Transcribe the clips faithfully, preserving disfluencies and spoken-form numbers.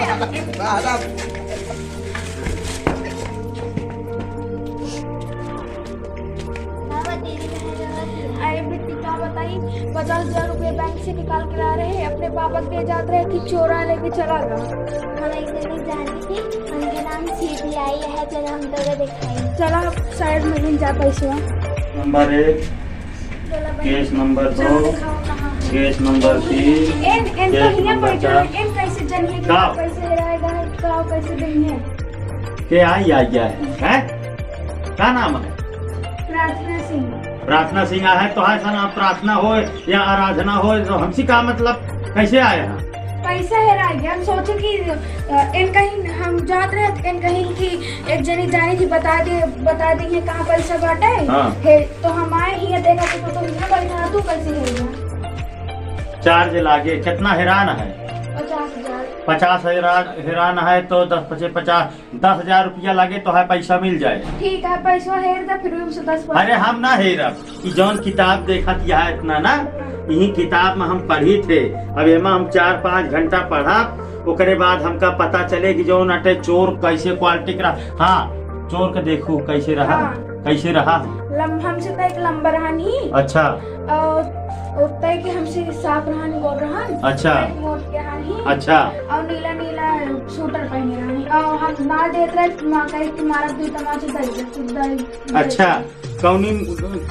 अरे बेटी, का बताई, पचास हजार रुपये बैंक से निकाल के ला रहे, अपने पापा के दे जात रहे कि चोरा लेके चला गया। हम एक जने जानी थी, उनके नाम सीधी आई है, चलो हम तोरे दिखाई। चला, शायद मिल जा पैसवा। नंबर एक, बोला भाई। केस नंबर दो, चलो दिखाओ कहाँ है। केस नंबर तीन, एन, एन केस तो हियाँ नंबर बैठा चार। है, एन कैसे जनिए कि का? पैसे रहेगा, का कैसे देंगे? के आई, आई है, हैं? का नाम है? प्रार्थना सिंह। प्रार्थना सिंह आहे, तोहार सा नाम प्रार्थना होय या आराधना होय, तो हमसे का मतलब? कैसे आए हैं? पैसा हेरा गया। हम सोचे कि, अ, इन कहीं हम जात रहे, इन कहीं कि एक जनी जानी थी, बता दे, बता देंगे कहाँ पैसा बाटे। हाँ। हे, तो हम आए ही, देखा तो, तो तुम यहाँ बैठा, तू कैसे हेरा? चार्ज लागे, कितना हेरान है? पचास हजार। पचास हेरान, हेरान है तो दस पचे पचास, दस हजार रुपया लागे तो है पैसा मिल जाए। ठीक है, पैसा हेर दे, फिर भी हमसे दस परसेंट। अरे हम ना हेरब, ई जौन किताब देखत यह इतना ना, यही किताब में हम पढ़ी थे। अब एमा हम चार पाँच घंटा पढ़ब, ओकरे बाद हमका पता चले कि जौन अटे चोर कैसे क्वालिटी के रहा। हाँ, चोर के देखू कैसे रहा, हाँ। कैसे रहा। लम-, हमसे तो एक लंबा रहन ही। अच्छा। और उतना ही कि हमसे साफ रहन, गोर रहन। अच्छा। एक मोट के रहन ही। अच्छा। और नीला नीला सूटर पहने रहन ही। और हम ना देत रहे, माँ कहे कि मारा दो तमाचे दे दे, दे। अच्छा, कौनी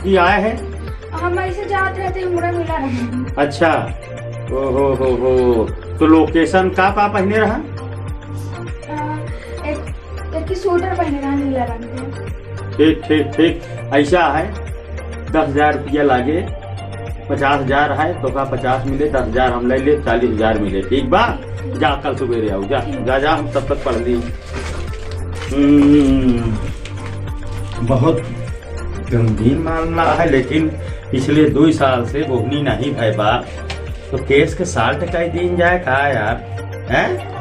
की आए है? हम ऐसे जात रहे थे, मुड़ा मिला रहन ही। अच्छा, ओ हो हो हो, तो लोकेशन का पा पहने रहा? अ, एक, एक ही सूटर पहने रहा नीला रंग के। ठीक, ठीक, ठीक। ऐसा है, दस हजार रुपया लागे, पचास हजार है, तोका पचास मिले, दस हजार हम ले ले, चालीस हजार मिले, ठीक बा? जा, कल सुबेरे आओ, जा, जा, जा, हम तब तक पढ़ ली। हम्म, बहुत गंभीर मामला है, लेकिन पिछले दो साल से बोहनी नहीं भय बा, तो केस के साल्ट कई दिन जाए का यार, हैं?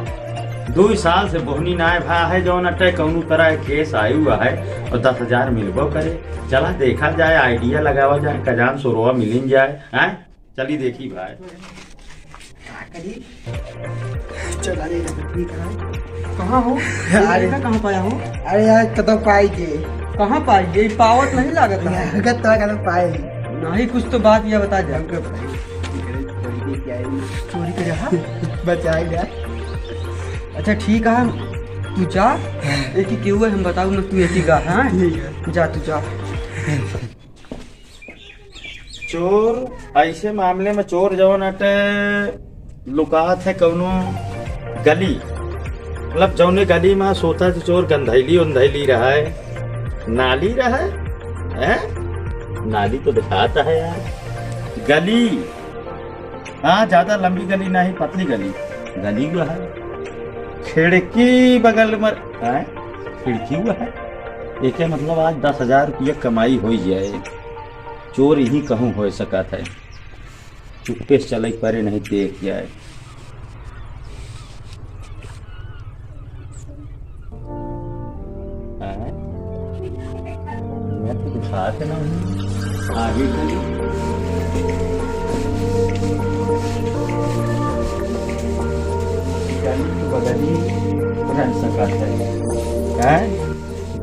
दो साल से बोहनी नाय भा है, जौन अटे कौनो तरह के केस आयु हुआ है और दस हजार मिलबो करे। चला देखा जाए, आइडिया लगावा जाए, कजान सोरवा मिलिन जाए, हैं? चली देखी भाई। का करी? चला रे, ठीक है। कहाँ हो? अरे। ये कहाँ पाया हो? अरे यार, कतौ पाई के। कहाँ पाई? ये पावत नहीं लागत है। लागत तो है, कतौ पाई। नहीं, कुछ तो बात ये बता दे। हमको बताइए। चोरी करे, चोरी करे, क्या है? चोरी करे, हाँ? बचाए जा। अच्छा, ठीक है, तू जा। हाँ। एक ही केहू है, हम बताऊ ना, तू एक ही गा, हाँ? ठीक है। जा, तू जा। चोर, ऐसे मामले में चोर जौन अटे लुकात है कौनो गली, मतलब जौने गली में सोता तो चोर गंधैली उंधैली रहा है, नाली रहा है, हैं? नाली तो दिखाता है यार, गली, हाँ, ज्यादा लंबी गली नहीं, पतली गली, गली हुआ है, खिड़की बगल में, हैं? खिड़की हुआ है, एके मतलब आज दस हजार रुपया कमाई हो जाए। चोर यही कहूँ हो सकत है, चुप्पे से चले परे नहीं देख जाए। हैं? मैं तो दिखात ना हूँ। आगे चलिए। गली के बगली रह सकत है। हैं?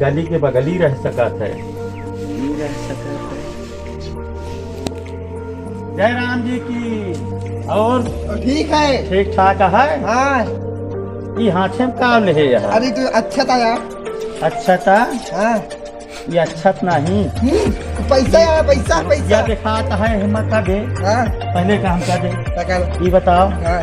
गली के बगली रह सकत है। ये रह सकत है। जय राम जी की। और ठीक है। ठीक ठाक है? हाँ। ई हाथे में का लेहे है? अरे, तू अच्छा था यार। अच्छा था? हाँ। ये अच्छा तो नहीं। हम्म, पैसा यार, पैसा, पैसा। या दिखात है, हिम्मत का दे। हाँ। पहले का हमका दे। का कर? ये बताओ। हाँ।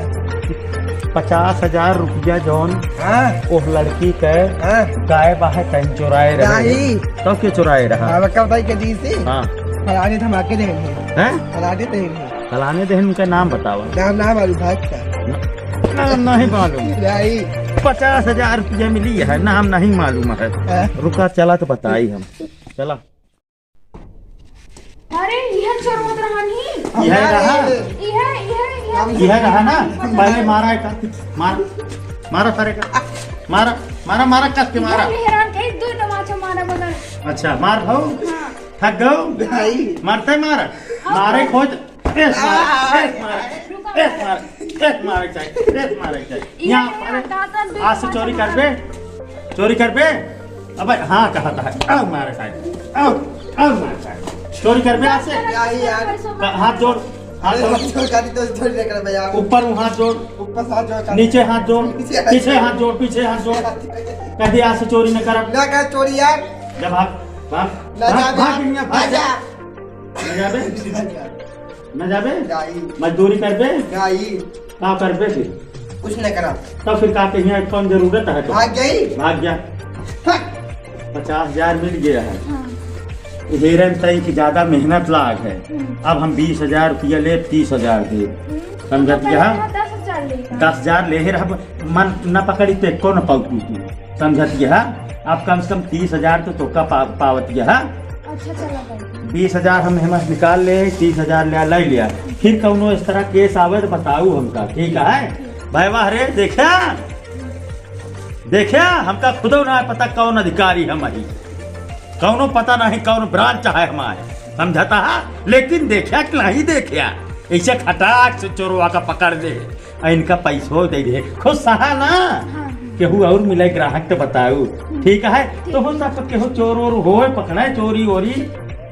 पचास हजार रुपया जौन हाँ। ओह लड़की के हाँ। गायब आहे, कहीं चुराए रहे। नहीं। तब के चुराए रहा? अब का बताई के दी सी? हाँ। फलाने धमाके देंगे। हैं? फलाने देंगे। फलाने देहन उनका नाम बतावा। नाम ना मालूम भाई का। ना, नहीं मालूम। नहीं। पचास हजार रुपया मिली है, नाम नहीं मालूम है। हाँ। रुका, चला तो बताई हम। चला। अरे, यह चोर मत रहन ही। यह रहा? यह, यह, यह। यह रहा ना? पहले मारा है का? मार, मारा सारे का। मारा, मारा, मारा, कस के मारा। यह हैरान कहीं दो तमाचा मारा मगर। अच्छा, मार भाऊ। हाँ। थक गओ? नहीं। मारते मार। हाँ। मारे खोज। ए, मार, ए, मार, रुका। ए, मार। एक मारे चाहिए, एक मारे चाहिए। यहाँ अरे, आज से चोरी करबे, चोरी करबे। अबे हाँ, कहा था, आओ मारे साहब, आओ, आओ मारे साहब। चोरी करबे आज से। या ही यार। का-, हाथ जोड़, हाथ जोड़। चोरी करी तो चोरी नहीं करबे यार। ऊपर हाथ जोड़, ऊपर हाथ जोड़। नीचे हाथ जोड़, पीछे हाथ जोड़। पीछे हाथ जोड़, पीछे हाथ जोड़। कभी आज से चोरी न करब। ना कर चोरी यार। जा भाग, भाग, ना भाग, जाबे भाग, यार। दुनिया, भाग। ना जा। ना जाबे? ना जाबे? जाई। मजदूरी करबे? जाई। का करबे फिर? कुछ नहीं करा। तब फिर का कहिया, कौन जरूरत है तो? भाग गई। भाग गया। हट। पचास हजार मिल गया है। हाँ। हेरन तई कि ज्यादा मेहनत लाग है। हम्म। अब हम बीस हजार रुपया ले, तीस हजार दे। हम्म। समझत तो गया? पहले दस हजार लेता। दस हजार ले रहा, मन न पकड़ी तो एको न पाऊ तू। समझत गया? अब कम से कम तीस हजार तो तोका पा-, पावत गया। अच्छा, चला भाई। बीस हजार हम, हम निकाल ले, तीस हजार ले, ले लिया। फिर कौनो इस तरह केस आवे तो बताऊ हमका, ठीक है? भाई वाह रे, देखा? देखा? हमका खुदो ना पता कौन अधिकारी हम ही। कौनो पता नहीं कौन ब्रांच है हमारे। समझता है? लेकिन देखा कि नहीं देखा? ऐसे खटाक से चोरवा का पकड़ ले। आ इनका पैसो दे दे। खुश सहा ना? हाँ। केहू और मिले ग्राहक तो बताऊ। हम्म। ठीक है? ठीक। तो हो सकता केहू चोर वोर होए, पकड़े चोरी वोरी,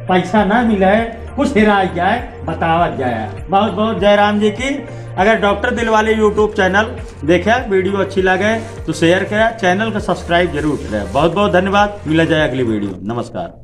पैसा ना मिले, कुछ हेराई जाए, बतावत जाए। बहुत बहुत जय राम जी की। अगर डॉक्टर दिलवाले YouTube चैनल देखे, वीडियो अच्छी लगे तो शेयर करें, चैनल का सब्सक्राइब जरूर करें। बहुत बहुत धन्यवाद, मिला जाए अगली वीडियो। नमस्कार।